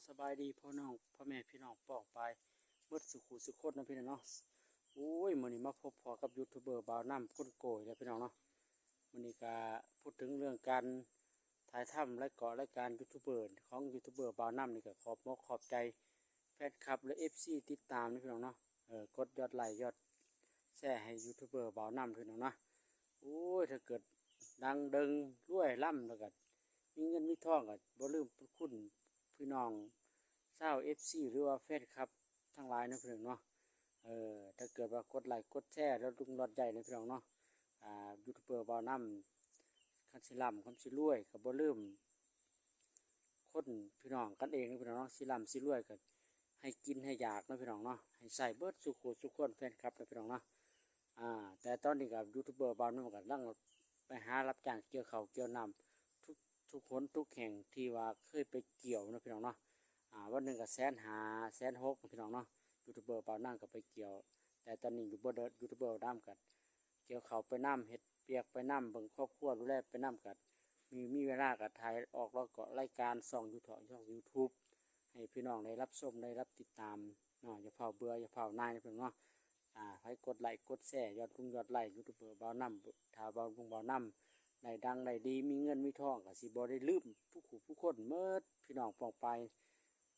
ສະບາຍດີພໍ່ນ້ອງ ພໍ່ແມ່ພີ່ນ້ອງປ້ອງປາຍເບິດສູ່ຄູ່ສູ່ຄົນເນາະ ພີ່ນ້ອງເນາະ. ໂອ້ຍ ມື້ນີ້ມາພົບພໍ້ກັບຢູທູບເບີບ່າວນຳ ຄົນໂກອີກແລ້ວ ພີ່ນ້ອງເນາະ. ມື້ນີ້ກະ ພູດເຖິງເລື່ອງການຖ່າຍທຳລາຍເກາະລາຍການຢູທູບເບີ ຂອງຢູທູບເບີບ່າວນຳນີ້ ກະຂອບອົກຂອບໃຈແຟນຄລັບ ແລະ ເອັຟຊີ ຕິດຕາມເນາະ ພີ່ນ້ອງເນາະ. ເອີ ກົດຍອດໄລ້ ຍອດແຊໃຫ້ຢູທູບເບີບ່າວນຳ ພີ່ນ້ອງເນາະ. ໂອ້ຍ ຖ້າເກີດດັງເດີງລວຍລ້ຳ ແລ້ວກະມີເງິນມີທອງ ກະບໍ່ລືມບຸນຄຸນພີ່ນ້ອງຊາວເອັຟຊີ ຫຼືວ່າແຟນຄລັບທັງຫຼາຍເນາະ ພີ່ນ້ອງເນາະ. ເອີ ຖ້າເກີດວ່າກົດໄລ້ກົດແຊ ແລ້ວລຸງຍອດໄລ້ເນາະ ພີ່ນ້ອງເນາະ. ອ່າ ຢູທູບເບີບ່າວນຳ ຄັນຊິລ້ຳຄັນຊິລວຍ ກະບໍ່ລືມ ຄົນພີ່ນ້ອງກັນເອງເນາະ ພີ່ນ້ອງເນາະ. ຊິລ້ຳຊິລວຍກະໃຫ້ກິນໃຫ້ຢາກເນາະ ພີ່ນ້ອງເນາະ ໃຫ້ໃຊ້ເບິດສູ່ຄູ່ສູ່ຄົນ ແຟນຄລັບເນາະ ພີ່ນ້ອງເນາະ. ອ່າ ແຕ່ຕອນນີ້ກະຢູທູບເບີບ່າວນຳກຳລັງໄປຫາຮັບຈ້າງກ່ຽວເຂົ້າກ່ຽວນ້ຳ ທຸກ ທຸກຫົນທຸກແຫ່ງທີ່ວ່າເຄີຍໄປກ່ຽວເນາະ ພີ່ນ້ອງເນາະ. ອ່າ ວັນໜຶ່ງກະແສນຫ້າ ແສນຫົກເນາະ ພີ່ນ້ອງເນາະ. ຢູທູບເບີບ່າວນຳກະໄປກ່ຽວ ແຕ່ຕອນນີ້ຢູທູບເບີ ຢູທູບເບີບ່າວນຳກະ ກ່ຽວເຂົ້າໄປນຳ ເຮັດວຽກໄປນຳ ເບິ່ງຄອບຄົວ ດູແລໄປນຳ ກະມີ ມີເວລາກະຖ່າຍອອກລາຍການ ລາຍການຊ່ອງຢູທູບ ຊ່ອງຢູທູບ ໃຫ້ພີ່ນ້ອງໄດ້ຮັບຊົມ ໄດ້ຮັບຕິດຕາມເນາະ. ຢ່າຟ້າວເບື່ອ ຢ່າຟ້າວໜ່າຍເນາະ ພີ່ນ້ອງເນາະ. ອ່າ ໃຜກົດໄລ້ກົດແຊ ຍອດລຸງຍອດໄລ້ ຢູທູບເບີບ່າວນຳ ຖ້າບ່າວລຸງບ່າວນຳໄດ້ດັງໄດ້ດີ ມີເງິນມີທອງ ກະຊິບໍ່ໄດ້ລືມຜູ້ຄູ່ຜູ້ຄົນເໝິດ ພີ່ນ້ອງປ້ອງປາຍ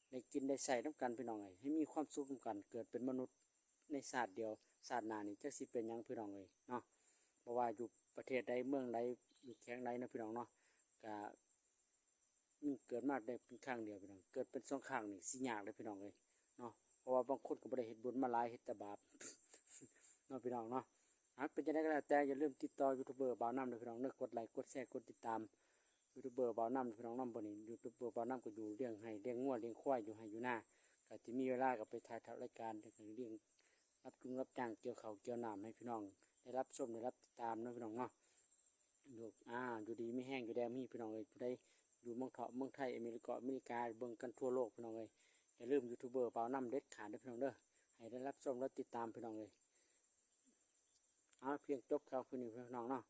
ໄດ້ກິນໄດ້ໃຊ້ນຳກັນ ພີ່ນ້ອງເອີຍ ໃຫ້ມີຄວາມສຸກນຳກັນ ເກີດເປັນມະນຸດ ໃນຊາດດຽວ ຊາດໜ້ານີ້ຈັກຊິເປັນຫຍັງ ພີ່ນ້ອງເອີຍເນາະ. ບໍ່ວ່າຢູ່ປະເທດໃດເມືອງໃດ ຢູ່ແຂວງໃດເນາະ ພີ່ນ້ອງເນາະ. ກະ ມັນເກີດມາໄດ້ເປັນຄັ້ງດຽວ ພີ່ນ້ອງ ເກີດເປັນສອງຄັ້ງນີ້ຊິຍາກເດ້ ພີ່ນ້ອງເອີຍເນາະ. ເພາະວ່າບາງຄົນກະບໍ່ໄດ້ເຮັດບຸນມາຫຼາຍ ເຮັດແຕ່ບາບເນາະ ພີ່ນ້ອງເນາະ. ອ່າ ເປັນຈັ່ງໃດກະແລ້ວແຕ່ ຢ່າລືມຕິດຕໍ່ຢູທູບເບີບ່າວນຳເດີ ພີ່ນ້ອງເດີ ກົດໄລ້ກົດແຊ ກົດຕິດຕາມຢູທູບເບີບ່າວນຳ ພີ່ນ້ອງເນາະ. ມື້ນີ້ຢູທູບເບີບ່າວນຳກະຢູ່ລ້ຽງໄຮ່ລ້ຽງງົວລ້ຽງຄວາຍ ຢູ່ໄຮ່ຢູ່ນາ ກະຊິມີເວລາກະໄປຖ່າຍທຳລາຍການ ລ້ຽງ ຮັບຈຸງຮັບຈ້າງກ່ຽວເຂົ້າກ່ຽວນ້ຳ ໃຫ້ພີ່ນ້ອງໄດ້ຮັບຊົມໄດ້ຮັບຕິດຕາມເນາະ ພີ່ນ້ອງເນາະ. ຢູ່ ອ່າ ຢູ່ດີມີແຮງ ຢູ່ແດນມີ ພີ່ນ້ອງເອີຍ. ຜູ້ໃດຢູ່ເມືອງເທາະເມືອງໄທ ອາເມລິກາ ອາເມລິກາ ເບິ່ງກັນທົ່ວໂລກ ພີ່ນ້ອງເອີຍ. ຢ່າລືມຢູທູບເບີບ່າວນຳເດັດຂາດເດີ ພີ່ນ້ອງເດີ ໃຫ້ໄດ້ຮັບຊົມແລະຕິດຕາມ ພີ່ນ້ອງເອີຍ. ເອົາ ພຽງຈົບຂ່າວຄືນນີ້ ພີ່ນ້ອງເນາະ.